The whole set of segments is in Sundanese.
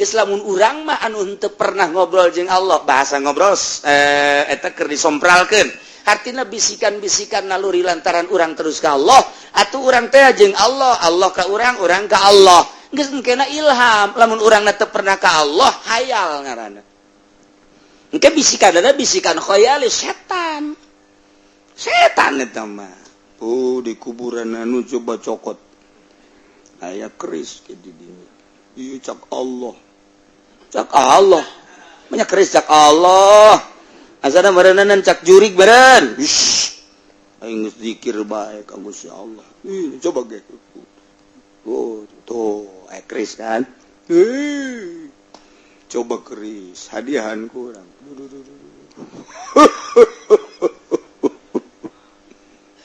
Geus lamun urang mah anu henteu pernah ngobrol jeung Allah, bahasa ngobrol eta keur disompralkeun. Artina bisikan-bisikan naluri lantaran urang terus ka Allah atuh urang teh jeung Allah, Allah ka urang, urang ka Allah. Geus engkena ilham. Lamun urang teu pernah ka Allah, hayal ngaranna. Engke bisikan ada bisikan khayali setan. Setan eta mah. Oh, di kuburan anu coba cokot. Aya keris ke di dinya. Ieu cak Allah. Cak Allah. Banyak keris cak Allah. Asana meureunan cak jurig beureun. Aing geus zikir bae ka Gusti Allah. Ih, coba ge. Oh, tuh, aya keris kan. Hei. Coba keris, hadiahan kurang.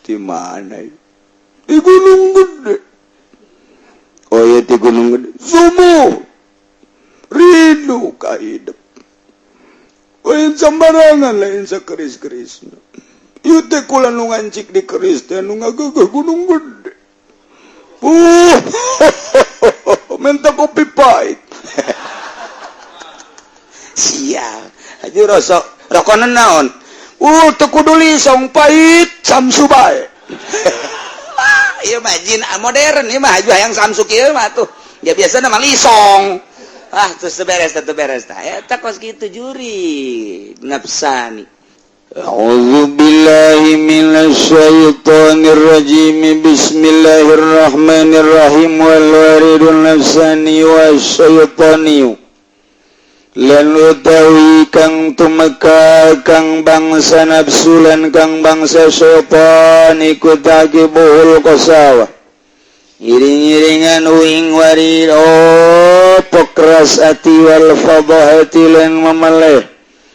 Di mana? Di Gunung Gede. Oh iya, di Gunung Gede. Subuh. Rindu ka hidup. Lain sembarangan, lain sakeris-keris. Ieu teh kula nu ngancik di keris teh nu ngageugeh Gunung Gede. Minta kopi pahit. Sial. Haji rosok rokonan naon? Teu kudu lisong, pahit Samsu bae. Ieu mah jin modern ieu mah, hayang Samsu kieu mah tuh. Ya biasa mah lisong. Ah, terus beres, teu beres tah. Eta kos kitu juri nafsani. A'udzu billahi minasyaitonir rajim. Bismillahirrahmanirrahim. Wal waridun nafsani wasyaitani. Lan utawi kang tumeka kang bangsa nafsu lan kang bangsa syaitan iku taqibuhul qasawah. Iring-iringan uing warid oh keras ati wal fadhahati lan memeleh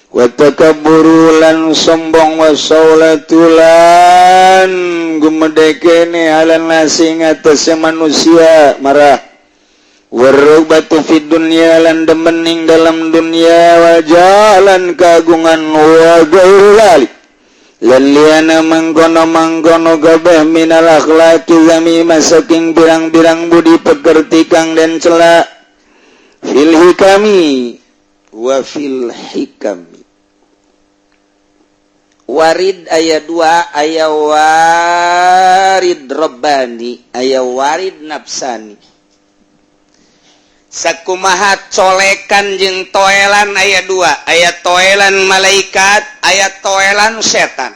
wa takabburu lan sombong wa saulatu lan gumedekene ala nasi ngatasé manusia marah warubatu fid dunya lan demening dalam dunia wa jalan kagungan wa ghairi lan liana mangkono-mangkono kabeh minal akhlaqi zamimah saking pirang-pirang budi pekerti kang den cela fil hikami wa fil hikami. Warid aya dua, aya warid robbani, aya warid nafsani. Sakumaha colekan jeung toelan aya dua, aya toelan malaikat, aya toelan setan.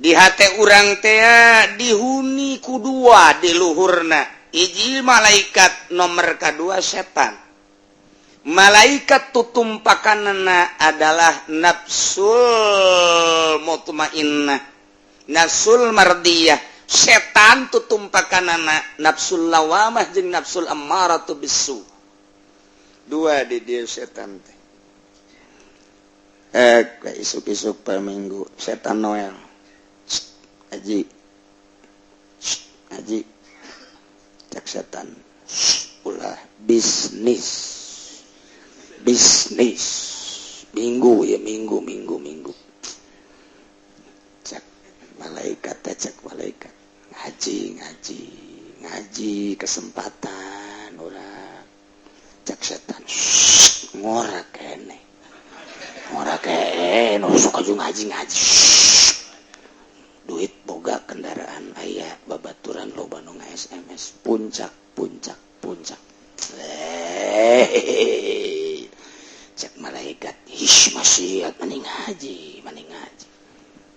Di hate urang tea dihuni ku dua di luhurna, hiji malaikat, nomor kedua setan. Malaikat tutumpakanana adalah nafsul mutmainnah, nafsul mardiyah. Setan tutumpakanana nafsul lawamah jeung nafsul ammaratu bisu. Dua di dia setan teh. Isuk-isuk per minggu setan Noel. Haji, haji, cek setan, ulah bisnis bisnis minggu ya, minggu minggu minggu. Cek malaikat, cek malaikat, ngaji ngaji ngaji, kesempatan urang. Cek setan, ngora kene, ngora kene, suka juga ngaji ngaji, duit boga, kendaraan aya, babaturan loba nu SMS, puncak puncak puncak. Eh, cek malaikat, his maksiat, mending ngaji, mending ngaji.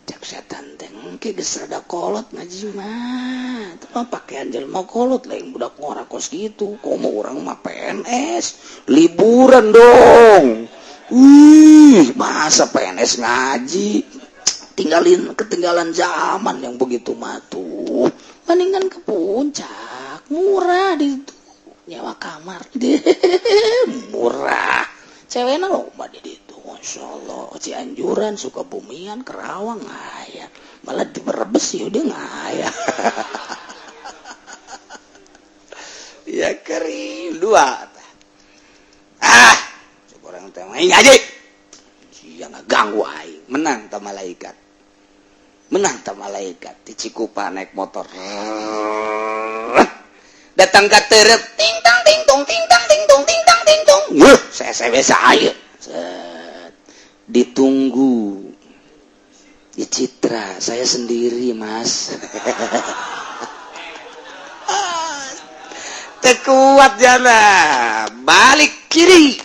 Cek setan teh, engke geus rada kolot ngaji mah. Teu mah pakaian jelema kolot, lain budak ngora kos kitu. Komo urang mah PNS, liburan dong. Wih, masa PNS ngaji? Tinggalin, ketinggalan zaman yang begitu mah tuh. Mendingan ke puncak, murah di itu. Nyewa kamar deh, murah. Ceweknya loba di ditu, Masya Allah. Cianjuran, Sukabumian, Kerawang aya. Malah di Brebes ya udah ngaya. Ya kering dua. Ah, orang teh ngaji. Sia ngaganggu aing. Menang ta malaikat. Menang ta malaikat di Cikupa naik motor. Datang ke terep, ting tang ting tong ting tang ting tong. SMS ayo. Set. Ditunggu di Citra, saya sendiri, Mas. Teu kuat jana, balik kiri.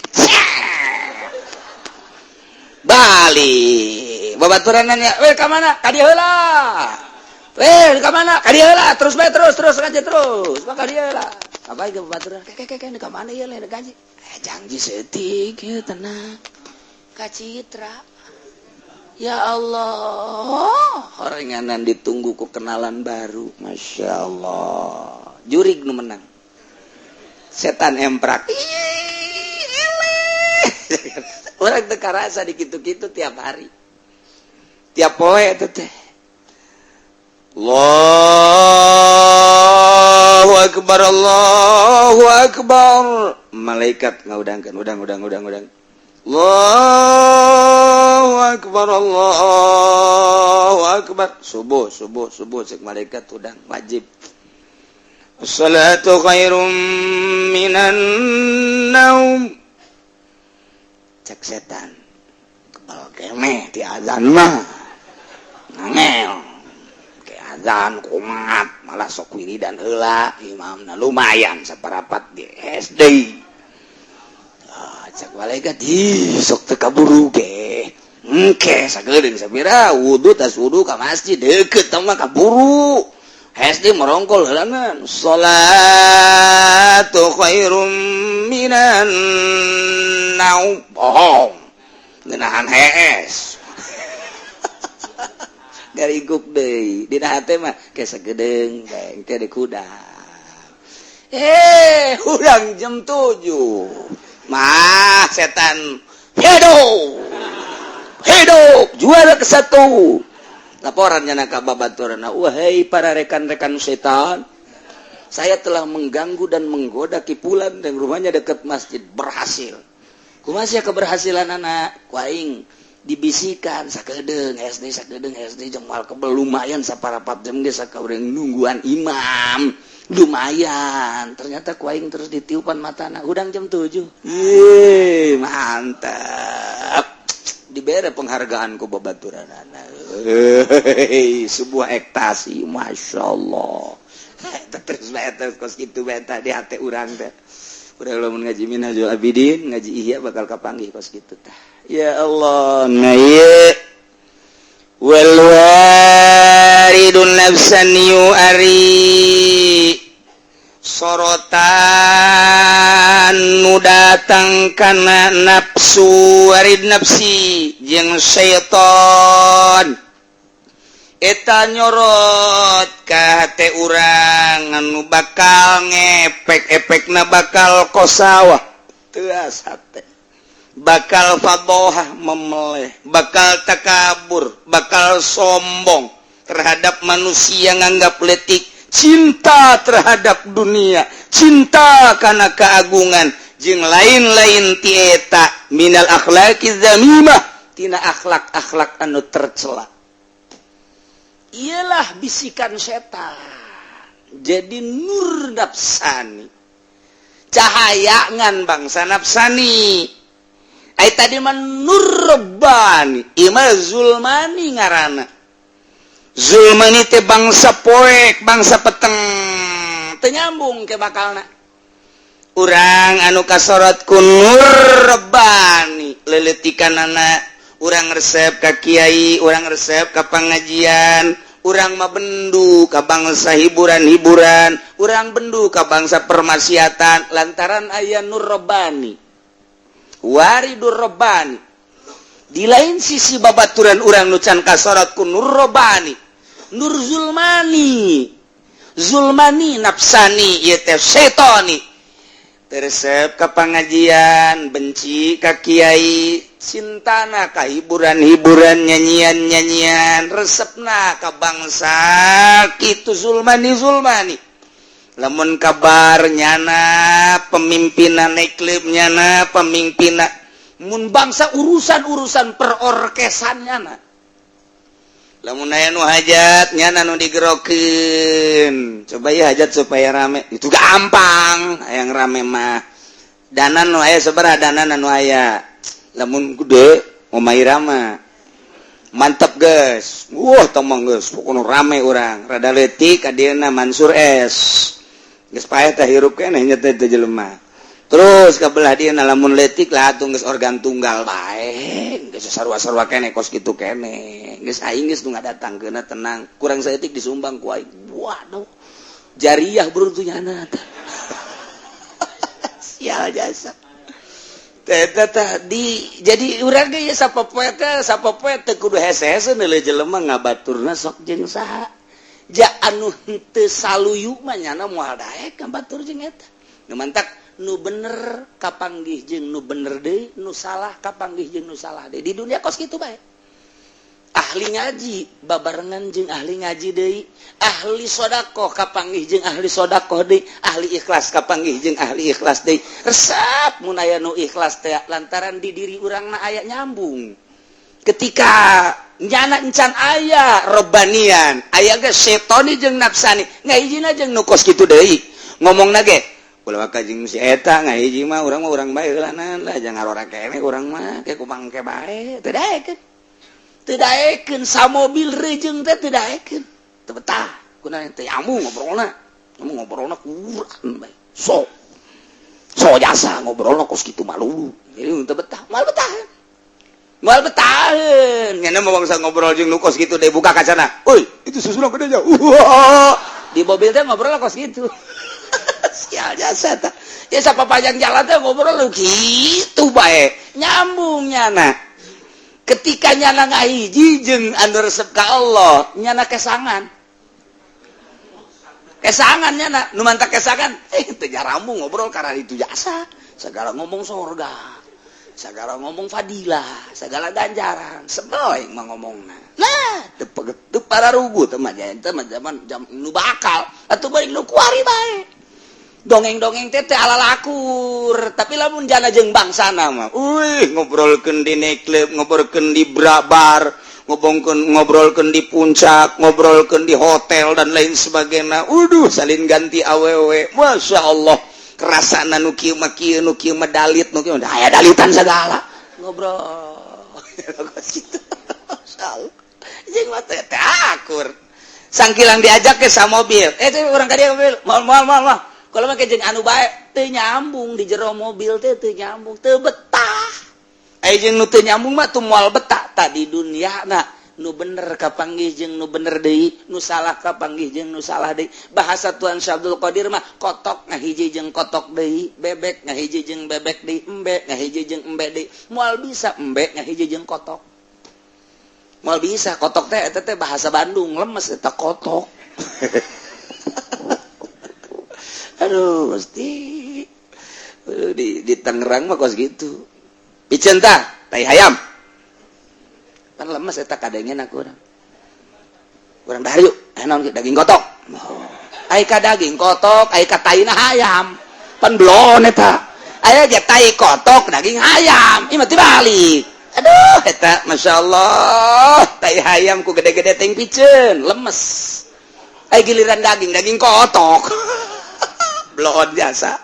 Balik. Babaturan nanya, "Weh, ka mana?" "Ka dieu heula." "Weh, ka mana?" "Ka dieu heula." Terus bae, terus terus aja terus. Maka dieu heula. Apa ke babaturan? "Ke ke ke ka mana ieu lain gaji?" "Eh, janji seeutik ieu, tenang." Ka Citra. Ya Allah, horenganan ditunggu ku kenalan baru. Masya Allah. Jurig nu menang. Setan emprak. Urang teu karasa di kitu-kitu tiap hari. Tiap poe eta teh. Allahu akbar, Allahu akbar. Malaikat ngaudangkeun, udang udang udang udang. Allahu akbar, Allahu akbar. Subuh, subuh, subuh, cek malaikat udang wajib. As-salatu khairum minan naum. Cek setan. Kebal keneh ti azan mah. Ngangel. Ke azan kumat malah sok wiridan heula imamna lumayan saparapat di SD. Ah, cek malaikat, ih, sok teu kaburu ge. Engke sagedeung sapira wudu, tas wudu ka masjid deukeut mah kaburu. SD merongkol heulangan. Salatu khairum minan naum. Bohong. Ngeunahan hees. Gariguk deui. Dina hate mah ke sagedeung bae engke di kuda. Eh, urang jam 7. Mah setan hidup. Hidup juara ke satu. Laporannya ka babaturanna, "Wahai para rekan-rekan setan, saya telah mengganggu dan menggoda kipulan dan rumahnya dekat masjid, berhasil." Kumaha sia keberhasilan anak ku aing? Dibisikan sakedeung SD, sakedeung SD jeung moal kebel, lumayan saparapat jam ge sakaureng nungguan imam lumayan. Ternyata ku aing terus ditiupan matana, hudang jam 7. Yeay, mantap, dibere penghargaan ku babaturan, sebuah ekstasi, masya Allah. Terus terus kos gitu beta di hati urang teh. Udah lamun ngaji Minhajul Abidin, ngaji Ihya, bakal kapanggih kos gitu tah. Ya Allah. Nah, ieu wal waridun nafsani ari sorotan nu datang kana nafsu, warid nafsi jeung syaiton eta nyorot ka hate urang anu bakal ngepek, efekna bakal qasawah, teas hate, bakal fadohah, memeleh, bakal takabur, bakal sombong terhadap manusia, nganggap letik, cinta terhadap dunia, cinta karena keagungan jeung lain-lain tieta minal akhlaqi zamimah, tina akhlak-akhlak anu tercela. Ialah bisikan setan. Jadi nur nafsani, cahaya ngan bangsa nafsani. Ay, tadi mah nur rabbani, ieu mah zulmani ngaranna. Zulmani teh bangsa poek, bangsa peteng, teu nyambung ke bakalna. Urang anu kasorot ku nur rabbani, leletikanana urang resep ka kiai, urang resep ka pengajian, urang mah bendu ka bangsa hiburan-hiburan, urang bendu ka bangsa permaksiatan lantaran aya nur rabbani, waridur rabbani. Di lain sisi babaturan urang nu can kasorot ku nur rabbani, nur zulmani, zulmani nafsani ieu teh setoni, resep ka pengajian, benci ka kiai, cintana ka hiburan-hiburan, nyanyian-nyanyian, resepna ka bangsa kitu, zulmani. Zulmani lamun kabar nyana pemimpinan klub, nyana pemimpinan, mun bangsa urusan-urusan perorkesan nyana, lamun aya nu hajat nyana nu digerokeun. Coba ya, hajat supaya rame itu gampang, yang rame mah. Dana nu aya sabaraha, dana nu aya lamun gede Oma Irama mantap, guys. Wah, tomong geus, pokoknya rame urang. Rada leutik kadieuna Mansur S, geus paeh teh, hirup keneh nya teh jelema. Terus ka belah dieuna lamun leutik lah atuh, geus organ tunggal bae, geus sarua-sarua keneh, kos kitu keneh. Geus aing geus nu ngadatangkeunna tenang, kurang saeutik disumbang ku aing. Waduh, jariah beruntungnya tah, sial jasa. Di jadi urang ge sapopoe teh, sapopoe teh kudu hese-hese neuleuh jelema ngabaturna sok jeung saha. Ja anu henteu saluyu mah nyana moal daek ngabatur jeung eta. Nu mantak nu bener kapanggih jeung nu bener deui, nu salah kapanggih jeung nu salah deui. Di dunia kos kitu bae. Ahli ngaji babarengan jeung ahli ngaji deui, ahli sodakoh kapanggih jeung ahli sodakoh deui, ahli ikhlas kapanggih jeung ahli ikhlas deui. Resep mun aya nu ikhlas teh lantaran di diri urangna aya nyambung. Ketika nyana encan aya robanian, aya ge setoni jeung nafsani, ngahijina jeung nu kos kitu deui. Ngomongna ge ulah ka jeung si eta ngahiji mah, urang mah urang bae heula lah, jangan ngarora keneh urang mah, ke kumangke bae. Teu daekeun, teu daekeun samobil rejeung teh, teu daekeun, teu betah. Kunaon? Teu nyambung ngobrolna, ngomong ngobrolna kurang bae, so so jasa ngobrolna kos kitu, malu. Jadi teu betah, moal betah, moal betaheun. Nyana mah bangsa ngobrol jeung nu kos kitu deh, buka kacana, "Euy, itu susulan gede nya." Di mobil teh ngobrol kos kitu, sial jasa tah. Ya sapa panjang jalan teh ngobrol lu kitu bae, nyambung nyana. Ketika nyana ngahiji jeung anu resep ka Allah, nyana kesangan, kesangan nyana. Nu mantak kesangan, teu jarambung ngobrol karena itu jasa. Segala ngomong sorga, segala ngomong fadilah, segala ganjaran, sebel mah ngomongna. Nah, teu teu pararugu teh mah, teh mah zaman jam nu bakal atuh bari nu kuari bae. Dongeng-dongeng teh teh ala lakur, tapi lamun jana jeung bangsana mah, uih, ngobrolkeun di nightclub, ngobrolkeun di bar, ngobrolkeun ngobrolkeun di puncak, ngobrolkeun di hotel dan lain sebagainya. Waduh, salin ganti awewe, Masya Allah, kerasana nu kieu mah kieu, nu kieu mah dalit, nu kieu aya dalitan segala ngobrol gitu. Masya Allah, jeung mah teh akur. Sangkilang diajak ke sa mobil, eh teh urang ka dieu mobil, moal moal moal moal. Kalau mah jeung anu bae teu nyambung, di jero mobil teh teu nyambung, teu betah. Aya jeung nu teu nyambung mah tuh moal betah. Tadi dunia na nu bener kapanggih jeung nu bener deui, nu salah kapanggih jeung nu salah deui. Bahasa Tuan Syekh Abdul Qadir mah kotok ngahiji jeung kotok deui, bebek ngahiji jeung bebek deui, embe ngahiji jeung embe deui. Moal bisa embe ngahiji jeung kotok, moal bisa. Kotok teh eta teh bahasa Bandung, lemes eta kotok. Aduh, mesti di Tangerang mah kos gitu, piceun tah tai hayam kan lemes eta. Kadangnya aku urang urang dahar yuk, eh naon, daging kotok. Oh. Ai ka daging kotok, ai ka taina hayam pan belon eta. Aya ge tai kotok, daging hayam, ieu mah tibalik. Aduh, eta Masya Allah, tai hayam ku gede-gede ting piceun lemes, ai giliran daging, daging kotok, belon jasa.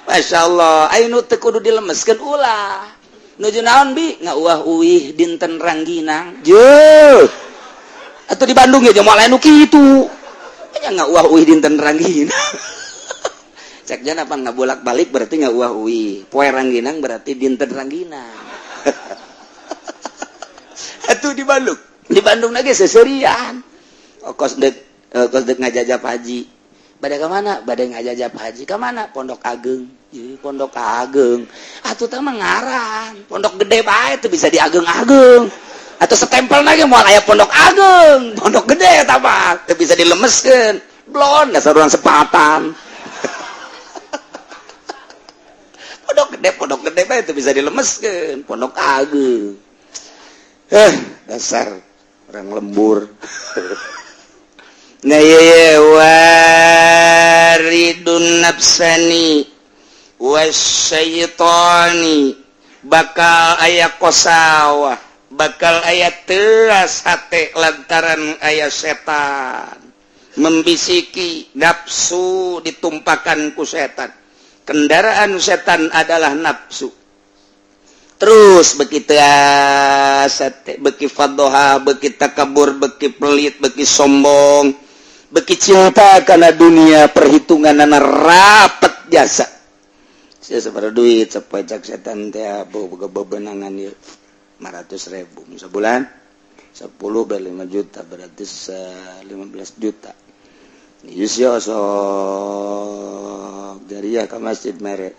Masya Allah, ayo nu teu kudu dilemeskeun ulah. Nuju naon bi ngauah uih dinten Rangginang je atau di Bandung ya, moal anu kitu nya, ngauah uih dinten Rangginang. Cek jana apa nggak bolak balik, berarti ngauah uih poe Rangginang, berarti dinten Rangginang. Atuh di Bandung, di Bandung lagi seserian. Oh, kos dek, kos dek ngajajap haji. Bade ke mana? Bade ngajajap haji. Ke mana? Pondok Ageng. Jadi Pondok Ageng atuh teh mah ngaran Pondok Gede bae tuh bisa diageng-ageng atau setempel lagi moal aya Pondok Ageng. Pondok Gede eta mah teu bisa dilemeskeun, blon dasar urang sepatan. Pondok Gede, Pondok Gede bae teu bisa dilemeskeun. Pondok Ageng, eh dasar orang lembur. Nah, ye waridun nafsani wasyaitani, bakal aya kosawa, bakal aya teas hate lantaran aya setan membisiki, nafsu ditumpakan ku setan. Kendaraan setan adalah nafsu. Terus begitu beki fadoha, beki takabur, beki pelit, beki sombong, beki cinta karena dunia. Perhitungan rapat jasa saya sebar duit sepajak setan teh boga bebenangan ya 500 ribu sebulan, 10 ber 5 juta, berarti 15 juta. Yusyo sok jariah ke masjid merek,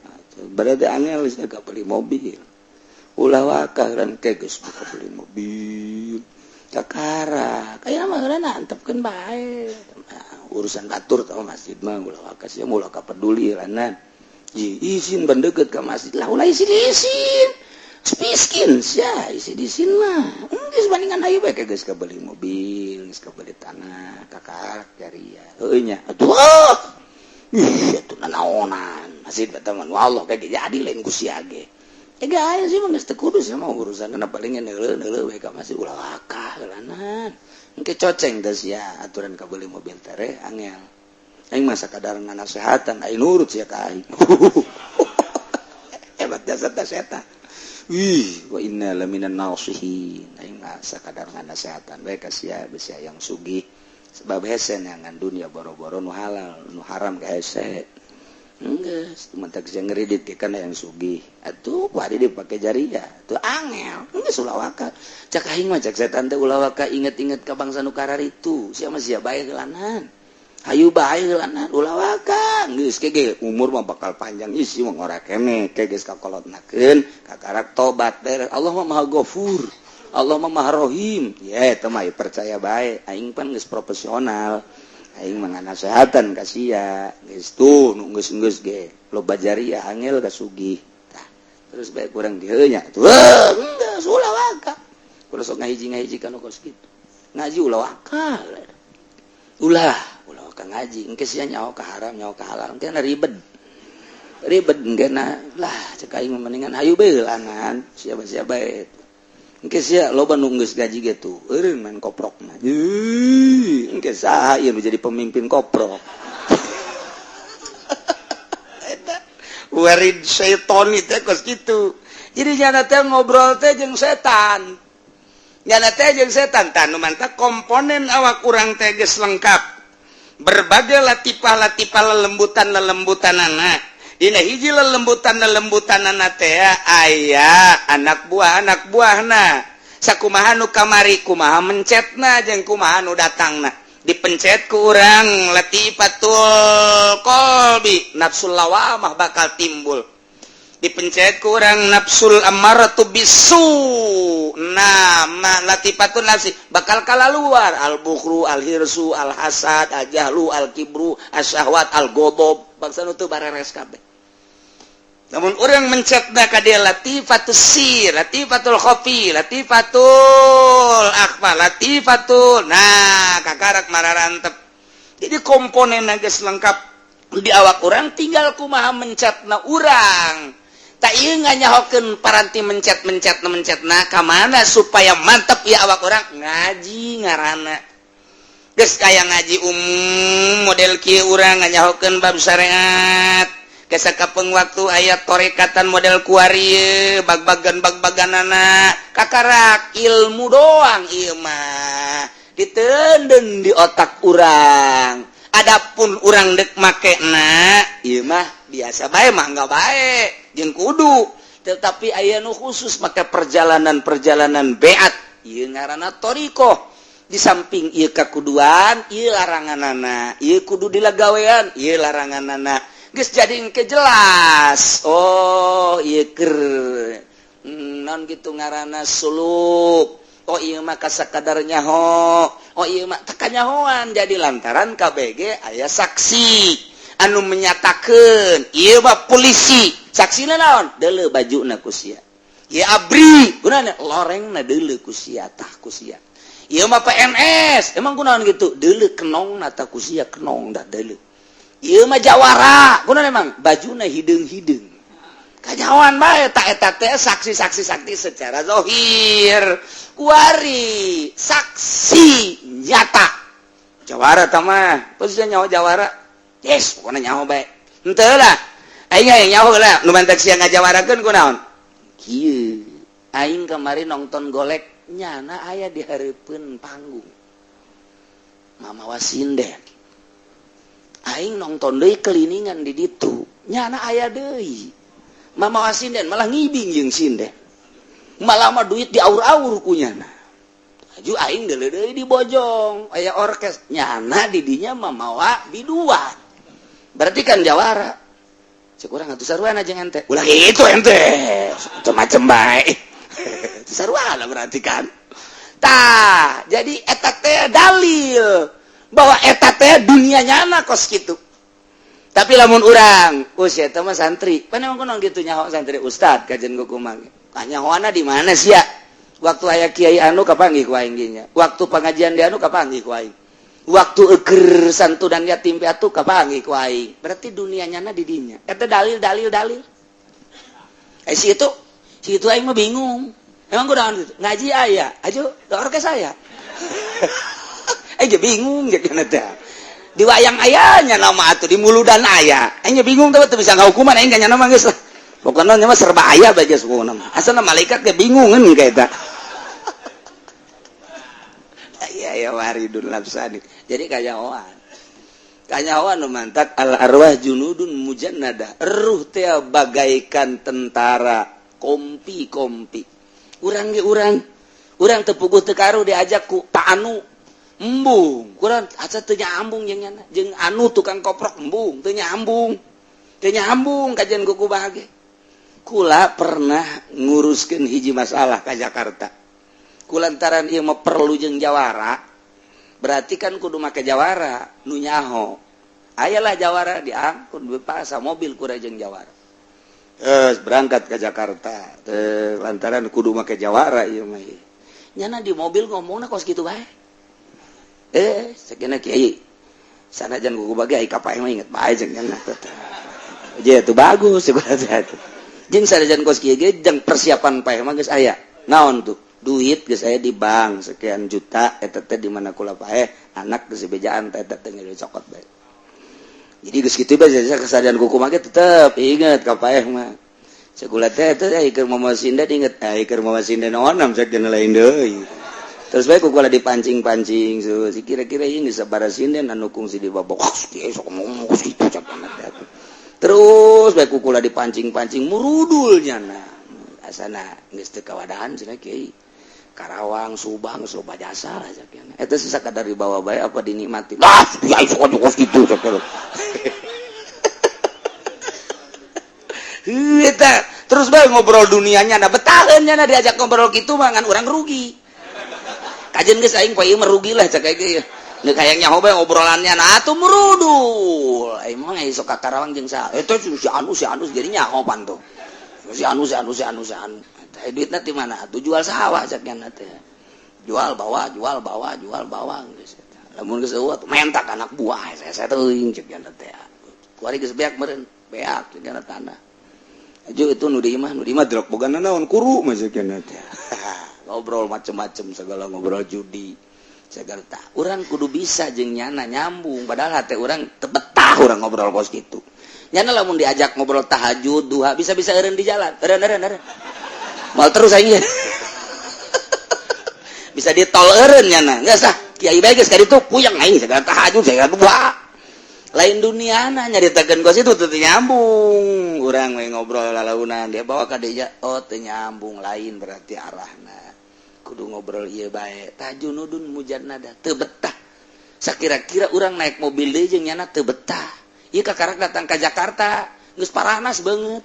berarti angel gak beli mobil. Ulah wakah dan keges buka beli mobil kakara kayak mah antepkeun bae urusan batur tau. Masjid mah ulah wakah sia, ulah ka peduli lanan izin bandeket ke masjid lah. Ulah isin isin miskin sia, isin isin mah geus bandingan. Ayo bae geus beli mobil, geus beli tanah, kakak jariah heueuh nya atuh. Ih, atuh nanaonan masjid eta mah Allah kayak jadi lain ku sia ge. Eh, aya sih mah geus teu kudu sia mah urusan kana paling neuleuh neuleuh we ka masjid. Ulah wakah geulanan, engke coceng teh sia aturan kabeli mobil tere angel. Aing mah sakadar nganasehatan, aing nurut sia ka aing. Hebat jasa teh setan. Wih, wa inna laminan nasihin. Aing mah sakadar nganasehatan bae ka sia, besi yang sugih. Sebab hese neangan dunia boro-boro nu halal, nu haram ge hese. Geus, mentak sia ngeridit ke kana yang sugih. Atuh wadi dipake jariah. Tuh angel. Geus ulah waka. Cak aing mah, cak setan teh, ulah waka inget-inget ka bangsa nu kararitu. Sia mah sia bae geulanan. Hayu bae geulanan, ulah waka. Geus ke umur mah bakal panjang, isi mah ngora kene ke geus kakolotnakeun, kakarak tobat beres. Allah mah Maha Gafur. Allah mah Maha Rahim. Ya eta mah percaya bae. Aing pan geus profesional. Aing mah nganasehatan ka sia. Geus tuh nu geus-geus ge loba jariah angel ka sugih. Tah, terus bae kurang dieu nya. Tuh, geus ulah waka. Kudu sok ngahiji-ngahiji kana kos kitu. Ngaji ulah waka. Ulah, ulah waka ngaji. Engke sia nyaho ka haram, nyaho ka halal, engke ribet. Ribet engke lah, cek aing mendingan hayu bae langan, siapa-siapa bae. Engke sia loba nu geus gaji gitu, eureun main koprokna. Engke saha ieu nu jadi pemimpin koprok? Eta warid syaiton teh kos kitu. Jadi nyana teh ngobrol teh jeung setan. Nyana teh jeung setan tah nu mantap komponen awak urang teh geus lengkap. Berbagai latipah-latipah, lelembutan-lelembutan anak. Dina hiji lelembutan lelembutan anak teh aya anak buah, anak buahna sakumaha nu kamari, kumaha mencetna jeung kumaha nu datangna. Dipencet ku urang latifatul qalbi, nafsul lawamah bakal timbul. Dipencet ku urang nafsul ammaratu bisu, nama latifatun nafsi bakal kalaluar al bukhlu, al hirsu, al hasad, al jahlu, al kibru, asyahwat, al godob, bangsa nu teu bareres kabeh. Namun orang mencetna ka dia latifatus sir, latifatul khafi, latifatul akhfa, latifatul, nah kakarak mararantep. Jadi komponen geus lengkap di awak urang, tinggal kumaha mencetna urang. Tak ieu nganyahokeun paranti mencet-mencet mencetna ka mana supaya mantep ya awak urang ngaji ngaranna. Geus kaya ngaji umum model kieu, urang nganyahokeun bab syariat. Kapeng waktu aya torekatan model kuari, bag-bagan bag-baganana kakarak ilmu doang, ieu mah ditenden di otak urang. Adapun urang dek makena ieu mah biasa bae mah, enggak bae jeung kudu, tetapi aya nu khusus make perjalanan-perjalanan beat ieu ngaranna thoriqoh. Di samping ieu kakuduan, ieu laranganana, ieu kudu dilagawean, ieu laranganana geus jadi engke jelas. Oh, ieu keur non gitu ngaranna suluk. Oh, ieu mah kasakadar nyaho. Oh, ieu mah teu kanyahoan. Jadi lantaran KBG aya saksi anu menyatakan ieu mah polisi, saksina naon? Deuleu bajuna ku sia. Ieu ABRI gunana lorengna, deuleu ku sia. Tah, ku sia ieu mah PNS, emang kunaon gitu? Deuleu kenongna tah ku sia, kenong dah deuleu. Ieu mah jawara, kunaon emang? Bajuna hideung-hideung, kanyahoan bae. Tak eta teh saksi-saksi, saksi secara zohir. Kuari saksi nyata jawara tah mah posisinya nyawa jawara, yes, pokoknya nyawa bae henteu lah. Aing hayang nyaho lah nu mantak sia ngajawarakeun kunaon. Kieu aing kemarin nonton golek, nyana aya di hareupeun panggung mamawa sinden. Aing nonton deui keliningan di ditu, nyana aya deui mamawa sinden, malah ngibing jeung sinden, malah mah duit diaur-aur ku nyana. Aju aing deuleu deui di Bojong aya orkes, nyana di dinya mamawa biduan, berarti kan jawara. Cek urang atuh sarua jeung ente, ulah kitu ente macem-macem bae, sarua berarti kan. Tah, jadi eta teh dalil bahwa eta teh dunia nyana kos kitu. Tapi lamun urang, "Us, eta mah santri." Pan emang kunaon kitu nyaho santri, ustad kajen kumaha? Kanyahoana di mana sia? Waktu aya kiai anu kapanggih ku aing nya. Waktu pengajian di anu kapanggih ku aing. Waktu eger santunan yatim piatu kapanggih ku aing. Berarti dunia nyana di dinya. Eta dalil, dalil, dalil. Eh, si itu aing mah bingung. Emang kunaon gitu? Ngaji aya, aju orkes aya. Eh, dia bingung ya kana teh. Di wayang ayanya nama atuh di muludan aya. Aing bingung tuh bisa ngahukuman aing kanya nama geus lah. Pokoknya mah serba aya bae geus pokokna mah. Asalna malaikat ge bingungeun ka eta. Iya ya, waridun nafsani. Jadi kanyahoan. Kanyahoan nu mantak al arwah junudun mujannada. Ruh teh bagaikan tentara kompi-kompi. Urang ge urang. Urang teu puguh teu karuh diajak ku Pak Anu, embung. Kurang asa teu nyambung jeung nyana, jeung anu tukang koprok, embung, teu nyambung, teu nyambung kajian kuku bahage. Kula pernah nguruskeun hiji masalah ka Jakarta kulantaran ieu mah perlu jeung jawara, berarti kan kudu make jawara nu nyaho. Ayalah jawara diangkut paksa mobil kura jeung jawara. Eh, berangkat ke Jakarta teh lantaran kudu make jawara ieu mah. Nyana di mobil ngomongna kos kitu bae. Eh, sakina kiai sanajan kuku bagi ai kapae mah inget bae jeung nyana teh. Je itu bagus sebenarnya itu. Jeung sanajan kos kieu ge jeung persiapan pae mah geus aya. Naon tuh? Duit geus aya di bank sekian juta, eta teh di mana kula pae anak geus bejaan teh, eta teh cokot bae. Jadi geus kitu bae kesadaran kuku mah tetep inget ka paeh mah. Segula teh teh ai keur mama sinden inget, ai keur mama sinden onam cek lain deui. Terus bae kukula dipancing-pancing so, si kira-kira ini sabara sinden anu kungsi di babok sok ngomong kitu cak. Terus bae kukula dipancing-pancing murudul nyana. Asana geus teu kawadahan cenah kiai. Karawang, Subang, geus loba jasa lah cak nyana. Eta sih sakadar dibawa bae apa dinikmati. Lah, kiai sok kos kitu cak. Eta terus bae ngobrol dunianya, nah betaheun nyana diajak ngobrol kitu mah ngan urang rugi. Kajen geus aing poe ieu mah rugi lah cak ge. Neuk hayang nyaho bae obrolannya, nah atuh merudul. Aing mah sok ka Karawang jeung saha? Eta si anu, si anu, jadi nyaho pan tuh. Si anu, si anu, si anu, si anu. Eta duitna ti mana? Atuh jual sawah cak nya teh. Jual bawa, jual bawa, jual bawa geus eta. Lamun geus eueuh mentak anak buah saya teuing cek nya teh. Kuari geus beak meureun, beak cek nya tanah. Aju itu nu di imah, nu di imah drok boga naon kuru mah cek nya teh. Ngobrol macem-macem segala, ngobrol judi segala. Tak urang kudu bisa jeung nyana nyambung, padahal hati urang teu betah urang ngobrol kos kitu. Nyana lamun diajak ngobrol tahajud, duha, bisa-bisa eureun di jalan, eureun, eureun, eureun, mal terus aing bisa di tol eureun nyana. Geus ah kiai bae geus ka ditu puyeng aing segala tahajud segala duha. Lain duniana nyaritakeun kos itu teu nyambung. Urang we ngobrol lalaunan dia bawa ka dinya, oh teu nyambung, lain berarti arahna kudu ngobrol ieu bae. Tah, junudun mujannada, teu betah. Sakira-kira urang naik mobil deui jeung nyana teu betah. Ieu kakarak datang ka Jakarta geus paranas banget.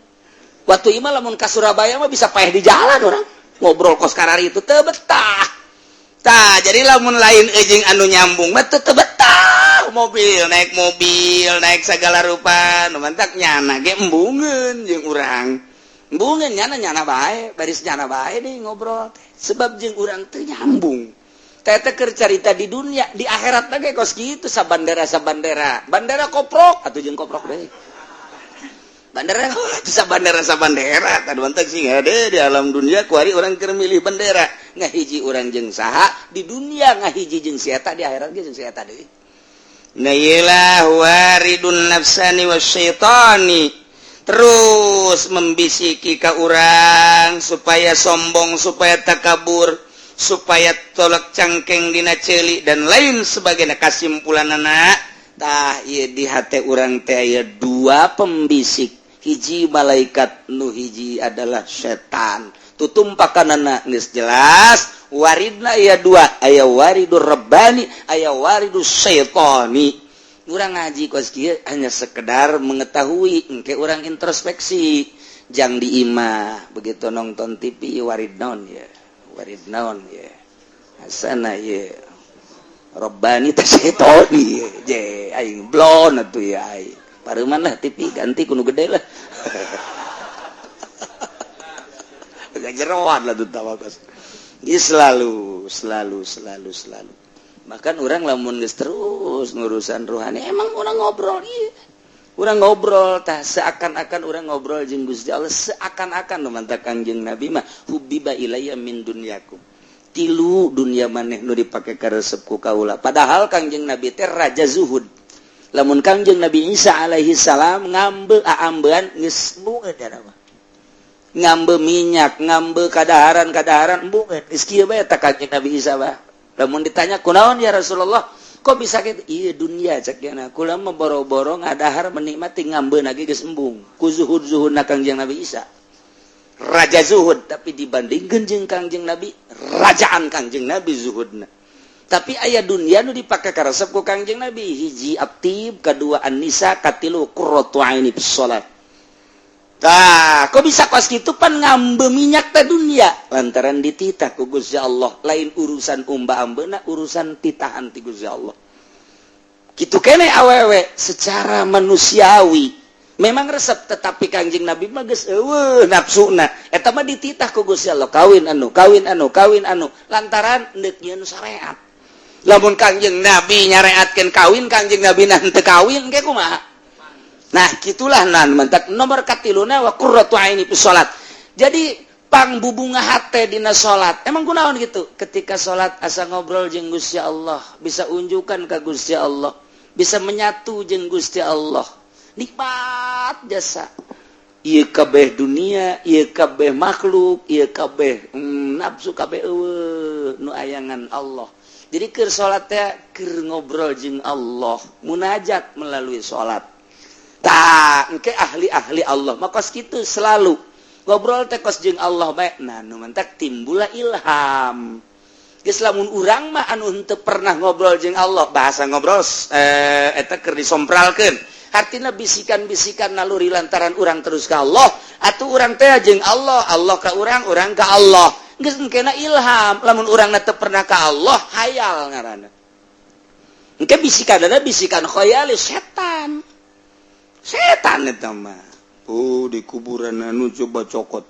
Waktu ieu mah lamun ka Surabaya mah bisa paeh di jalan urang ngobrol kos karari itu teu betah. Tah, jadi lamun lain jeung anu nyambung mah teu betah. Mobil, naik mobil, naik segala rupa nu mantak nyana ge embungeun jeung urang, embungeun nyana, nyana bae baris nyana bae deh ngobrol teh. Sebab jeung urang teu nyambung. Teh keur carita di dunia, di akhirat ge kos kitu, sabandera sabandera, bandera koprok atuh jeung koprok deui. Bandera sabandera sabandera tadi mantak sih ada di alam dunia. Kuari urang keur milih bendera ngahiji urang jeung saha di dunia, ngahiji jeung si eta di akhirat ge jeung si eta deui. Nah, iyalah waridun nafsani wasyaitani. Terus membisiki ka urang supaya sombong, supaya takabur, supaya tolak cangkeng dina ceuli dan lain sebagainya. Kasimpulan anak tah ieu, di hate urang teh aya dua pembisik, hiji malaikat, nu hiji adalah setan. Tutumpakan anak geus jelas waridna aya dua, aya waridur rabbani, aya waridus syaitani. Urang ngaji kos kieu hanya sekedar mengetahui, engke urang introspeksi jang di imah. Begitu nonton TV, warid naon ya, warid naon ya, asana ya Robbani teh syaitani je aing blon atuh ya. Aing pareman lah, TV ganti ku nu gede lah. Gak jeroan lah tuh tawa kos. Ini selalu selalu selalu selalu. Bahkan urang lamun geus terus ngurusan rohani, emang urang ngobrol, iya urang ngobrol tah, seakan-akan urang ngobrol jeung Gusti Allah, seakan-akan. Nu mantak Kangjeng Nabi mah hubbiba ilayya min dunyakum, tilu dunia maneh nu dipake karesep ku kaula. Padahal Kangjeng Nabi teh raja zuhud. Lamun Kangjeng Nabi Isa alaihi salam ngambe aambean geus embungeun mah, ngambe minyak, ngambe kadaharan kadaharan, embungeun geus kieu bae. Tah, Kangjeng Nabi Isa bah lamun ditanya, "Kunaon ya Rasulullah, kok bisa gitu?" "Iya dunia," cek dia, "kula mah boro-boro ngadahar, menikmati, ngambe lagi geus embung." Ku zuhud-zuhud na Kangjeng Nabi Isa, raja zuhud, tapi dibandingkan jeung Kangjeng Nabi, rajaan Kangjeng Nabi zuhudna. Tapi aya dunia nu dipake karesep ku Kangjeng Nabi, hiji athib, kedua an-nisa, katilu qurratu aini bis salat. Tah, kok bisa kos kitu, pan ngambe minyak teh dunia? Lantaran dititah ku Gusti Allah, lain urusan umba ambeuna, urusan titahan ti Gusti Allah. Kitu kene awewe secara manusiawi memang resep, tetapi Kangjeng Nabi mah geus eueuh nafsuna. Eta mah dititah ku Gusti Allah, kawin anu, kawin anu, kawin anu, lantaran deuk nyieun syariat. Lamun Kangjeng Nabi nyareatkeun kawin, Kangjeng Nabi nah teu kawin ge kumaha? Nah, gitulah. Nan mantak nomor katiluna wa qurratu aini fi salat. Jadi pang bubunga hate dina salat. Emang kunaon gitu? Ketika salat asa ngobrol jeung Gusti Allah, bisa unjukan ka Gusti Allah, bisa menyatu jeung Gusti Allah. Nikmat jasa. Ieu kabeh dunia, ieu kabeh makhluk, ieu kabeh nafsu kabeh eueuh, nu ayangan Allah. Jadi keur salat teh keur ngobrol jeung Allah, munajat melalui salat. Tak engke ahli-ahli Allah mah kos kitu, selalu ngobrol teh kos jeung Allah bae. Nah, nu mantak timbula ilham. Geus lamun urang mah anu henteu pernah ngobrol jeung Allah, bahasa ngobrol eta keur disompralkeun, artina bisikan-bisikan naluri lantaran urang terus ka Allah atuh, urang teh jeung Allah, Allah ka urang, urang ka Allah, geus engkena ilham. Lamun urang teu pernah ka Allah, hayal ngaranna. Engke bisikan ada bisikan khayali setan, setan eta mah. Oh, di kuburan anu coba cokot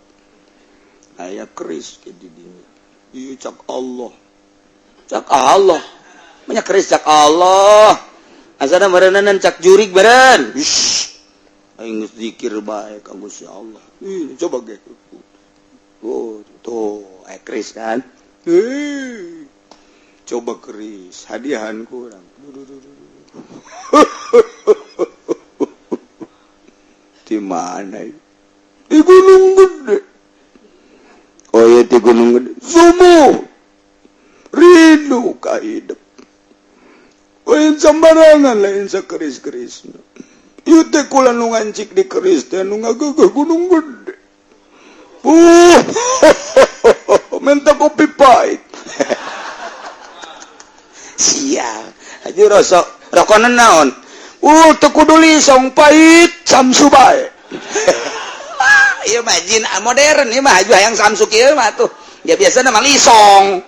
aya keris ke di dinya. Ieu cak Allah, cak Allah banyak keris, cak Allah asana meureunan, cak jurig beren. Aing geus zikir bae ka Gusti Allah. Ih, coba ge. Oh, tuh aya keris kan. Ih, coba keris hadiahan kurang di mana? Di Gunung Gede. Oh iya, di Gunung Gede. Subuh rindu ka hidup. Lain sembarangan, lain sekeris-keris. Ieu teh kula nu ngancik di keris teh nu ngageugeh Gunung Gede. Minta kopi pahit. Sial. Haji rosok. Rokonan naon? Teu kudu lisong, pahit Samsu bae. Ieu mah jin modern ieu mah, haju hayang Samsu kieu mah tuh. Ya biasa mah lisong.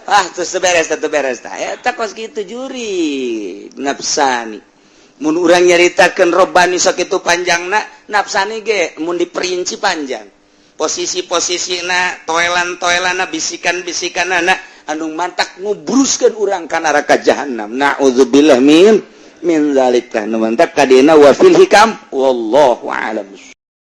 Ah, terus beres teh, beres tah. Eta kos kitu juri nafsani. Mun urang nyaritakeun robani sakitu panjangna, nafsani ge mun diperinci panjang. Posisi-posisina, toelan-toelanna, bisikan-bisikanana anu mantak ngubruskeun urang ka neraka jahanam. Na'udzubillah min zalika. Nu mantak kadina wa fil hikam wallahu a'lam.